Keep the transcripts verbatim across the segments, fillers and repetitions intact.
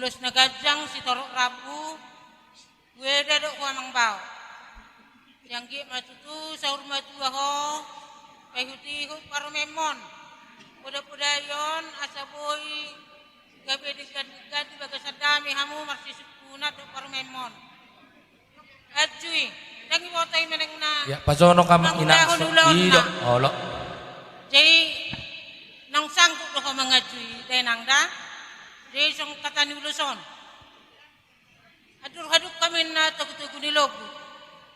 Ulos na ganjang sitorop rambu, huida do ho amang bao. Sai anggiat ma tutu saur matua ho paihutihut parumaenmon. Podapodai on asa boi gabe denggan-denggan di bagasan dame hamu marsisungkunan dohot parumaenmon. Anju i, ndang iboto i manang na. Ya, pajonok amang inang. Mangulahon so ulaonna. Olo. Jadi naung sanggup do ho manganju i, da inang da. Jadi songon hata ni ulos on. Andor hadungka ma inna togutogu ni lombu.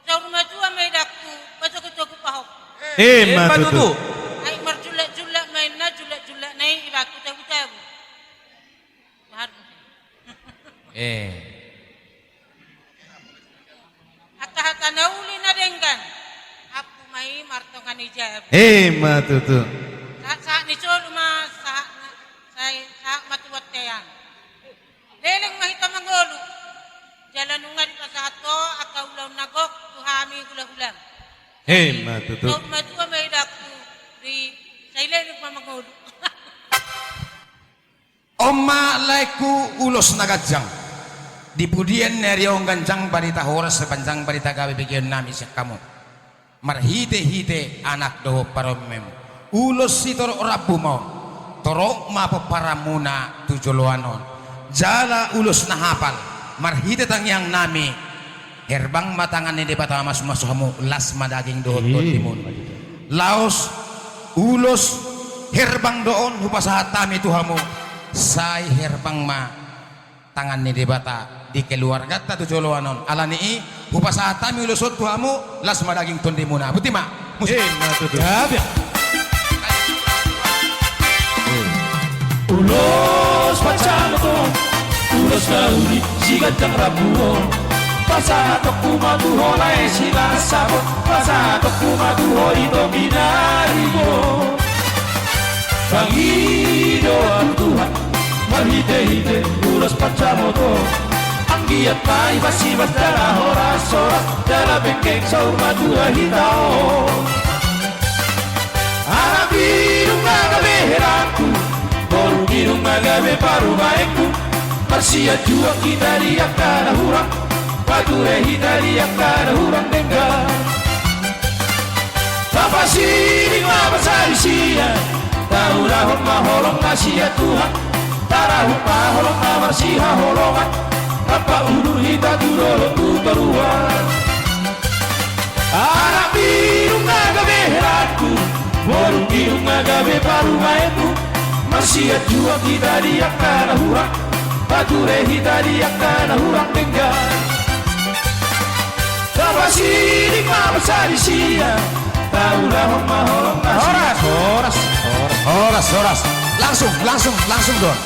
Saur matua ma idangku, patogutogu pahompu. Ima tutu. Ai marjullakjullak ma inna, jullakjullak na i ibakku tabutabu. Baru. Eh. Angka hata na uli na denggan. Ampu ma i martonga ni jabu. Ima tutu. Sahat-sahat ni solu ma, sahat na, sai, sahat ma tu bontean. Leleng ma hita mangolu. Jala nunga dipasahat ho angka ulaon na gok tu hami hulahulam. Ima tutu. Saur matua ma idangku, di sai leleng ma mangolu. On ma laengku ulos na ganjang. Di pudian ni ari on ganjang barita horas, ganjang barita gabe begeon nami sian hamu. Marhitehite anak dohot parumaen. Ulos sitorop rambu ma on. Torop ma pomparanmuna tu joloan on. Jala ulos na hapal. Marhite tangiang nami. Herbang ma tangan ni Debata mamasumasu hamu, las ma daging dohot tondimuna. Laos ulos herbang do on hupasahat hami tu hamu. Sai herbang ma tangan ni Debata di keluarganta tu joloan on. Alani i hupasahat hami ulos on tu hamu, las ma daging tondimuna. Boti ma. Musik. Ima tutu. Gabe. Ulos pansamoto, ulos na uli siganjang rambu on. Pasahatonku ma tu ho lae Sinasabon, pasahatonku ma tu ho ito Pinaribo. Pangidoan tu Tuhan, marhitehite ulos pansamoto. Anggiat ma i masibas jala horashoras, jala penggeng saur matua hita on. Anak ni nunga gabe heranku, boru ni nunga gabe parumaenku. Marsianjuan hita di angka na hurang, pature hita di angka na hurang denggan. Tapasiling ma basa di sian, taulahon ma holong na sian Tuhan. Tarahum ma holong na marsihaholongan, rap paulur hita tu dolok tu toruan. Anak ni nunga gabe heranku, boru ni nunga gabe parumaenku. Marsianjuan hita di angka na hurang, pature hita di angka na hurang denggan. Tapasiling ma basa di sian, taulahon ma holong na sian. Horas, horas, horas. Horas, horas. Langsung, langsung, langsung do on.